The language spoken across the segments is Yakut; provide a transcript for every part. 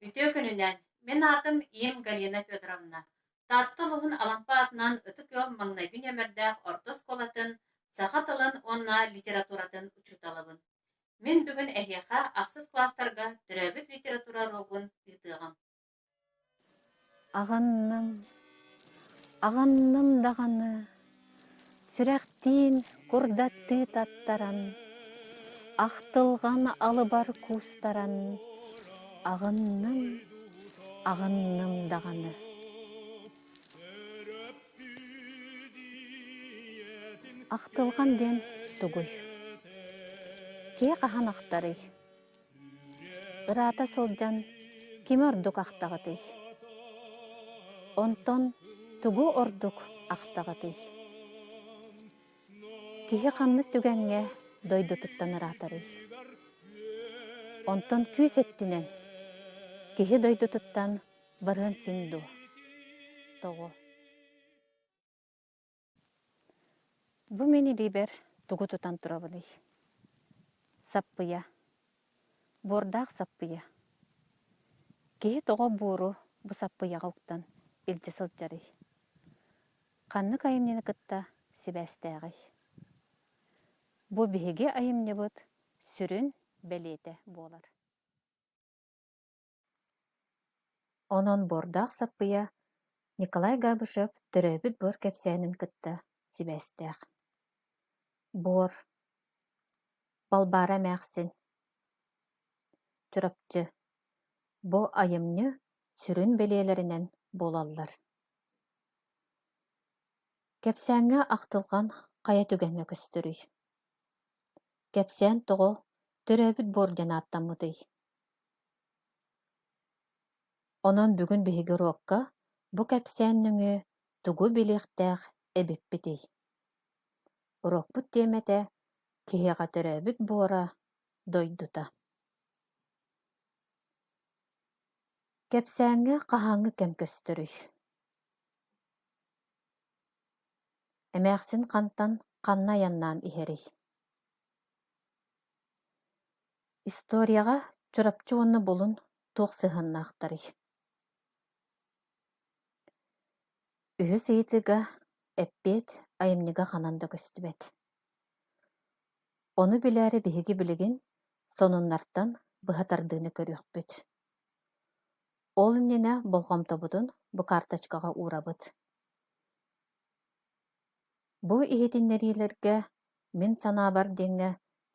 Үтүө күнүнэн! Мин аатым Им Галина Федоровна. Таатта улууһун Алампа аатынан Ытык ыал маҥнайгы нүөмэрдээх орто оскуолатын саха тылын уонна литературатын учууталабын. Мин бүгүн эһиэхэ ахсыс кылаастарга төрөөбүт литература уруогун ыытыаҕым. Аҕынным, аҕынным даҕаны, сүрэхтиин курдаттыы таттаран, ахтылҕан алыбар куустаран, аҕынным, аҕынным даҕаны. Ахтылҕан диэн тугуй? Киһи хаһан ахтарый? Ыраата сылдьан кими ордук ахтаҕытый? Онтон тугу ордук ахтаҕытый? Киһи ханнык түгэҥҥэ дойдутуттан ыраатарый? Онтон күүс өттүнэн киһи дойдутуттан барыан син дуо? Тоҕо? Бу мин илиибэр тугу тутан турабыный? Саппыйа. Буордаах саппыйа. Киһи тоҕо буору бу саппыйаҕа уктан илдьэ сылдьарый? Ханнык айымньыны кытта сибээстээҕий? Бу биһиги айымньыбыт сүрүн бэлиэтэ буолар. Онон буордаах саппыйа Николай Габышев төрөөбүт буор кэпсээнин кытта сибээстээх. Буор, Балбаара эмээхсин, Чурапчы бу айымньы сүрүн бэлиэлэринэн буолаллар. Кэпсээҥҥэ ахтылҕан хайа түгэҥҥэ көстөрүй? Кэпсээн тоҕо төрөөбүт буор диэн ааттаммытый? Онон бүгүн биһиги уруокка бу кэпсээн нөҥүө тугу билиэхтээх эбиппитий? Уруокпут тиэмэтэ «Киһиэхэ төрөөбүт буора, дойдута». Кэпсээҥҥэ хаһааҥҥы кэм көстөрүй? Эмээхсин хантан ханна айаннаан иһэрий? Историяҕа Чурапчы уонна Булун туох сыһыаннаахтарый? Үһүс ыйытыыга эппиэт айымньыга ханан да көстүбэт. Ону билээри биһиги билигин сонуннартан быһа тардыыны көрүөхпүт. Ол иннинэ болҕомтобутун бу карточкаҕа уурабыт. Бу иһитиннэриилэргэ мин санаабар диэҥҥэ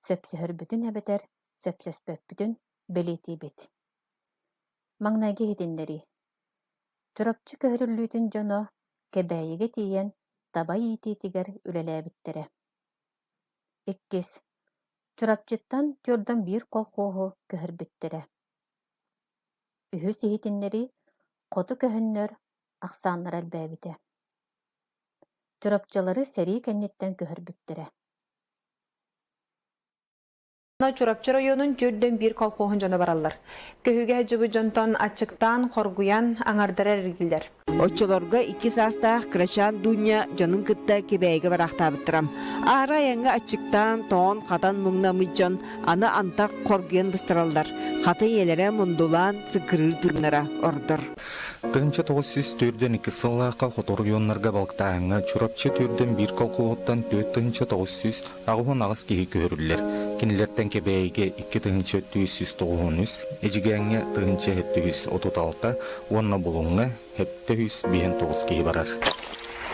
сөпсөһөрбүтүн эбэтэр сөпсөспөппүтүн бэлиэтиибит. Маҥнайгы иһитиннэрии. Чурапчы көһөрүллүүтүн дьоно Кэбээйигэ тиийэн таба иитиитигэр үлэлээбиттэрэ. Иккис. Чурапчыттан түөртэн биир колхуоһу көһөрбүттэрэ. Үһүс иһитиннэрии хоту көһөннөр ахсааннара элбээбитэ. Чурапчылары сэрии кэнниттэн көһөрбүттэрэ. Чурапчы районун түөрдөн биир колхоһун дьоно бараллар. Көһүүгэ сылдьыбыт дьонтон аччыктаан, хоргуйан, аҥардара эргиллэр. Оччолорго икки саастаах кырачаан Дуня дьонун кытта Кэбээйигэ бараахтаабыттара. Аара айаҥҥа аччыктаан, тоҥон, хатан муҥнаммыт дьон аны антах хоргуйан быстараллар. Хата ийэлэрэ мундулаан сыккырыыр тыыннара ордор. 1942 сыллаахха хоту оройуоннарга балыктааһыҥҥа Чурапчы түөрдэн биир колхоһуттан 4988 киһи көһөрүллэр. Кинилэртэн Кэбээйигэ 2493, Эдьигээҥҥэ 1736 уонна Булуҥҥа 759 киһи барар.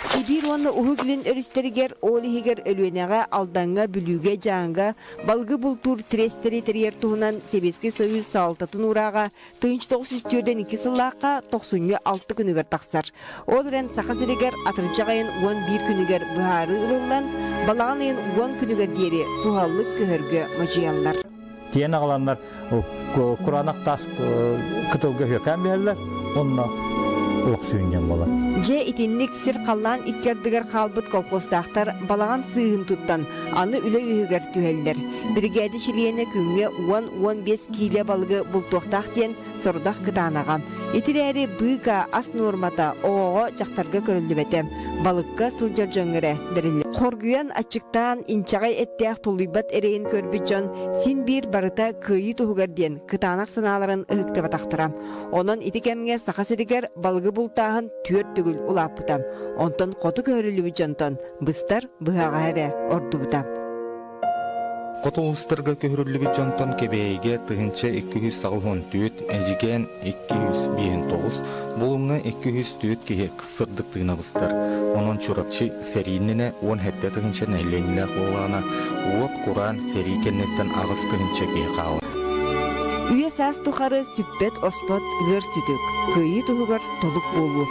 Сибиир уонна Уһук Илин өрүстэригэр, ол иһигэр Өлүөнэҕэ, Алдаҥҥа, Бүлүүгэ, Дьааҥыга балгы бултуур трестэри тэрийэр туһунан Сэбиэскэй Союз салалтатын уурааҕа 1942 сыллаахха тохсунньу алта күнүгэр тахсар. Ол эрэн Саха сиригэр атырдьах ыйын 11 күнүгэр быһаарыы ылыллан, балаҕан ыйын 10 күнүгэр диэри суһаллык көһөргө модьуйаллар. Тиэн аҕаланнар кураанах таас кытылга үөкээн биһэллэр уонна олох сүүнньэн буолар. Дьэ итинник сир-халлаан икки ардыгар хаалбыт колхозтаахтар балаҕан сыыһын туттан аны үлэ үөһүгэр түһэллэр. Биригээдэ чилиэнэ күҥҥэ 10-15 киилэ балыгы бултуохтаах диэн сорудах кытаанаҕа. Ити эрээри быыка ас нуормата оҕоҕо, дьахтарга көрүллүбэтэ. Балыкка сылдьар дьоҥҥо эрэ бэриллэр. Хоргуйан, аччыктаан, инчэҕэй эттээх тулуйбат эрэйин көрбүт дьон син биир барыта кыайыы туһугар диэн кытаанах санааларын ыһыктыбатахтара. Онон ити кэмҥэ Саха сиригэр балыгы бултааһын түөрт төгүл улааппыта. Онтон хоту көһөрүллүбүт дьонтон быстар быһаҕаһа эрэ ордубута. Хоту улуустарга көһөрүллүбүт дьонтон Кэбээйигэ 1284, Эдьигээн 259, Булуҥҥа 204 киһи сырдык тыына быстар. Онон Чурапчы сэрии иннинэ 17 тыһыынча нэһилиэнньэлээх буоллаҕына, уот кураан сэрии кэнниттэн 8 тыһыынча киһи хаалар. Үйэ саас тухары сүппэт-оспот ыар сүтүк, кыайыы туһугар толук буолуу.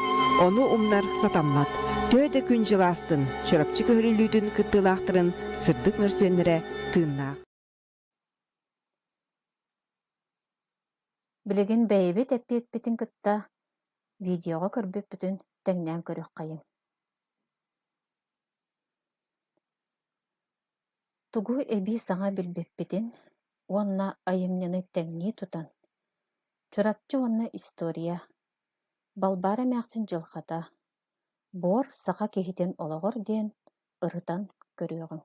Ону умнар сатаммат. Төһө да күн дьылаастын, Чурапчы көһөрүллүүтүн кыттыылаахтарын сырдык мөрсүөннэрэ тыыннаах. Билигин бэйэбит эппиэппитин кытта видеоҕа көрбүппүтүн тэҥнээн көрүөххэйиҥ. Тугу эбии саҥа билбиппитин уонна айымньыны тэҥнии тутан, Чурапчы уонна история, Балбаара эмээхсин дьылҕата, Буор саха киһитин олоҕор диэн ырытан көрүөҕүҥ.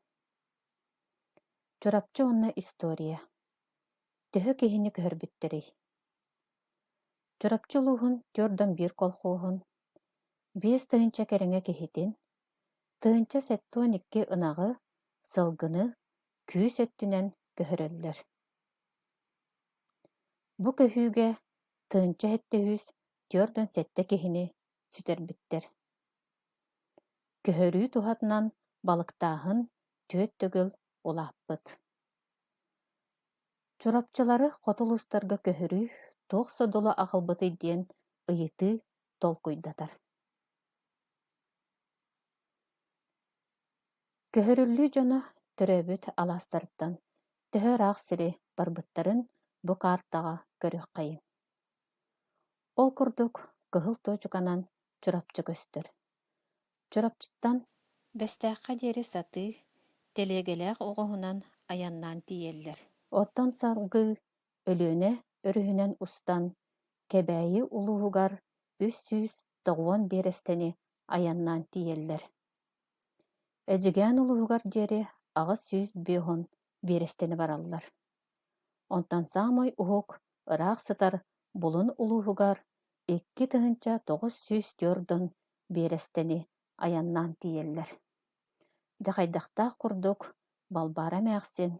Чурапчы уонна история Төһө киһини көһөрбүттэрий? Чурапчы улууһун түөрт биир колхоһун 5000 кэриҥэ киһитин, 1072 ынаҕы, сылгыны күүс өттүнэн көһөрөллөр. Бу көһүүгэ 1747 киһини сүтэрбиттэр. Көһөрүү туһатынан балыктааһын түөрт төгүл улааппыт. Чурапчылары хоту улуустарга көһөрүү туох содула аҕалбытый диэн ыйытыы толкуйдатар. Көһөрүллүү дьоно төрөөбүт алаастарыттан төһө ыраах сири барбыттарын бу каартаҕа көрүөххэйиҥ. Ол курдук кыһыл туочуканан Чурапчы көстөр. Чурапчыттан Бэстээххэ диэри сатыы, тэлиэгэлээх оҕуһунан айаннаан тиийэллэр. Оттон салгыы Өлүөнэ өрүһүнэн устан Кэбээйи улууһугар 390 биэрэстэни айаннаан тиийэллэр. Эдьигээн улууһугар диэри 850 биэрэстэни бараллар. Онтон саамай уһук, ыраах сытар Булун улууһугар 2904 биэрэстэни айаннаан тиийэллэр. Дьэ хайдахтаах курдук Балбаара эмээхсин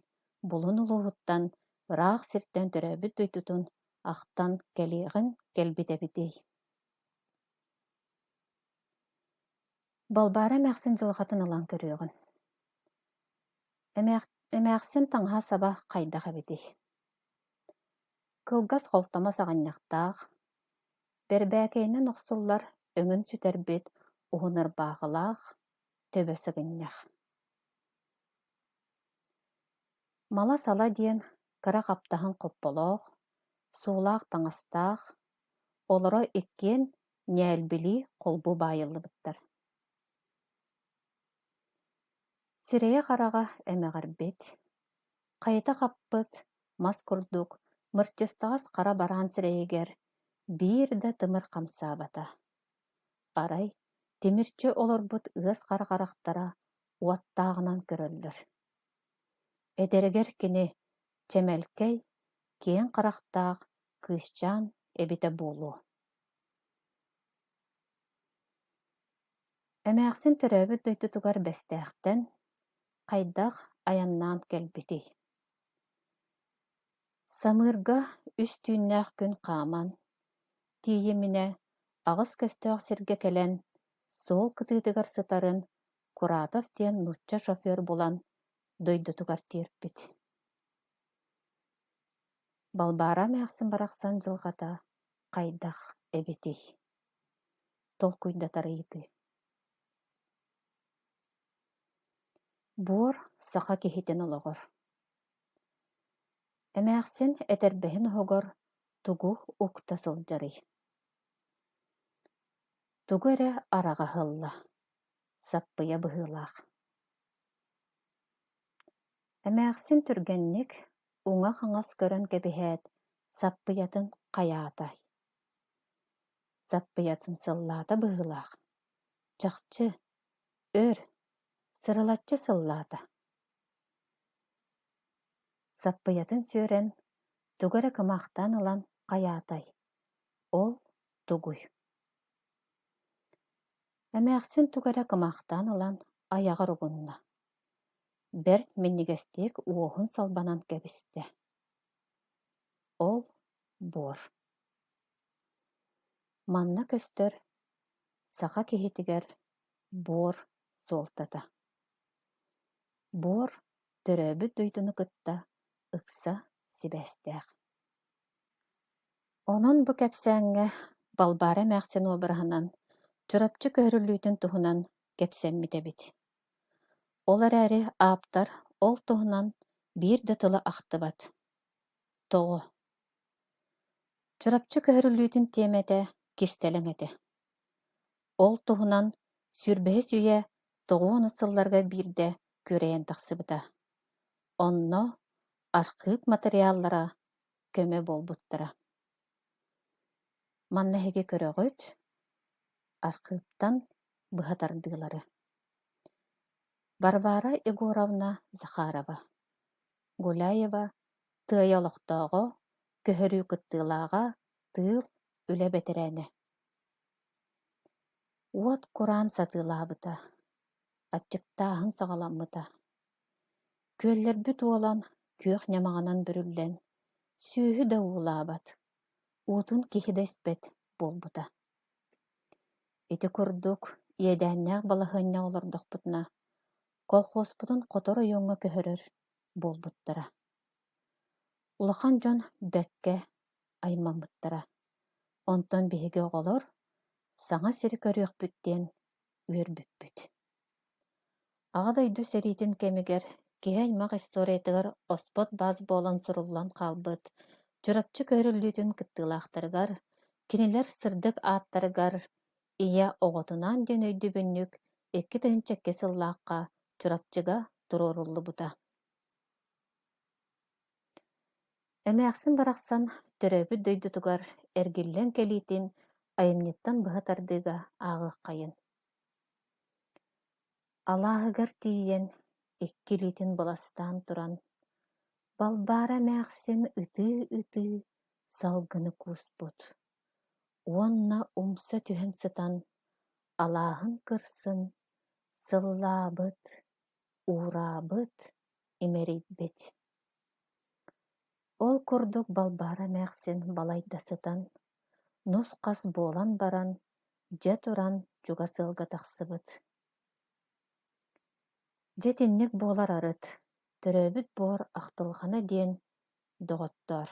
Булун улууһуттан ыраах сиртэн төрөөбүт дойдутун ахтан кэлиэҕин кэлбит эбитий. Балбаара эмээхсин дьылҕатын ылан көрүөҕүн. Эмээхсин таҥаһа-саба хайдах эбитий? Кылгас холтомо саҕынньахтаах, бэрбээкэйинэн охсуллар өҥүн сүтэрбит уһун ырбаахылаах, төбө сыгынньах. Мала-сала диэн кыра хаптаһын хопполоох, суулаах таҥастаах, олоро иккиэн ньээлбилии холбуу баайыллыбыттар. Сирэйэ-хараҕа эмэҕирбит, хайыта хаппыт мас курдук мырчыстаҕас хара бараан сирэйигэр биир да тымыр хамсаабата. Арай тимирчи олорбут ыас хара харахтара уоттааҕынан көрөллөр. Эдэригэр кини чэмэлкэй, киэҥ харахтаах кыысчаан эбитэ буолуо. Эмээхсин төрөөбүт дойдутугар Бэстээхтэн хайдах айаннаан кэлбитий? Самыырга үс түүннээх күн хааман, тиийиминэ аҕыс көстөөх сиргэ кэлэн, суол кытыытыгар сытарын Куратов диэн нуучча шофер булан дойдутугар тиэрпит. Балбаара эмээхсин барахсан дьылҕата хайдах эбитий? Толкуйдатар ыйытыы. Буор саха киһитин олоҕор. Эмээхсин этэрбэһин оһоҕор тугу укта сылдьарый? Тугу эрэ араҕаһылла, саппыйа быһыылаах. Эмээхсин түргэнник уҥа-хаҥас көрөн кэбиһээт, саппыйатын хайаатай? Саппыйатын сыллаата быһыылаах, чахчы, өр, Сырылаччы сыллаата. Саппыйатын сүөрэн, тугу эрэ кымаахтаан ылан хайаатай, ол тугуй? Эмээхсин тугу эрэ кымаахтаан ылан айаҕар угунна, бэрт минньигэстик уоһун салбанан кэбистэ. Ол буор. Манна көстөр саха киһитигэр буор суолтата. Буор төрөөбүт дойдуну кытта ыкса сибээстээх. Онон бу кэпсээҥҥэ Балбаара эмээхсин уобараһынан Чурапчы көһөрүллүүтүн туһунан кэпсэммит эбит. Ол эрээри ааптар ол туһунан биир да тылы ахтыбат. Тоҕо? Чурапчы көһөрүллүүтүн тиэмэтэ кистэлэҥ этэ. Ол туһунан сүүрбэһис үйэ тоҕуонус сылларга биирдэ күөрэйэн тахсыбыта. Онно архыып матырыйааллара көмө буолбуттара. Манна эһиги көрөҕүт, архыыптан быһа тардыылары. Варвара Егоровна Захарова, Гуляева Тыайа олохтооҕо, көһөрүү кыттыылааҕа, тыыл, үлэ бэтэрээнэ. Уот кураан сатыылаабыта, аччыктааһын саҕаламмыта. Күөллэрбит уолан, күөх ньамаҕынан бүрүллэн, сүөһү да уулаабат, уутун киһи да испэт буолбута. Ити курдук иэдээннээх балаһыанньаҕа олордохпутуна, колхуоспутун хоту оройуоҥҥа көһөрөр буолбуттара. Улахан дьон бэккэ аймаммыттара. Онтон биһиги оҕолор саҥа сири көрүөхпүт диэн үөрбүппүт. Аҕа дойду сэриитин кэмигэр киһи аймах историятыгар оспот баас буолан суруллан хаалбыт Чурапчы көһөрүллүүтүн кыттыылаахтарыгар, кинилэр сырдык ааттарыгар Ийэ оҕотунаан диэн өйдөбүнньүк 2002 сыллаахха Чурапчыга туруоруллубута. Эмээхсин барахсан төрөөбүт дойдутугар эргиллэн кэлиитин айымньыттан быһа тардыыга ааҕыаххайын. Алааһыгар тиийэн, икки илиитин быластаан туран, Балбаара эмээхсин ытыы-ытыы салгыны кууспут уонна умса түһэн сытан алааһын кырсын сыллаабыт, уураабыт, имэрийбит. Ол курдук Балбаара эмээхсин балайда сытан, нус-хас буолан баран, дьэ туран чугас ыалга тахсыбыт. Дьэ итинник буолар арыт, төрөөбүт буор ахтылҕана диэн, доҕоттоор.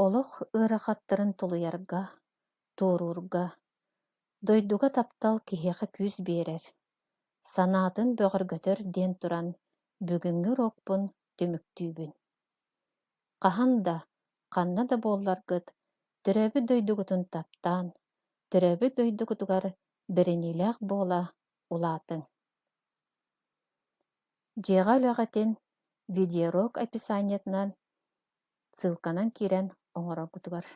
Олох ыарахаттарын тулуйарга, туоруурга, дойдуга таптал киһиэхэ күүс биэрэр, санаатын бөҕөргөтөр диэн туран бүгүҥҥү уруокпун түмүктүүбүн. Хаһан да, ханна да буолларгыт, төрөөбүт дойдугутун таптаан, төрөөбүт дойдугутугар бэриниилээх буола улаатыҥ. Дьиэҕэ үлэҕитин видеоурок описаниетынан ссылканан киирэн оҥороргутугар.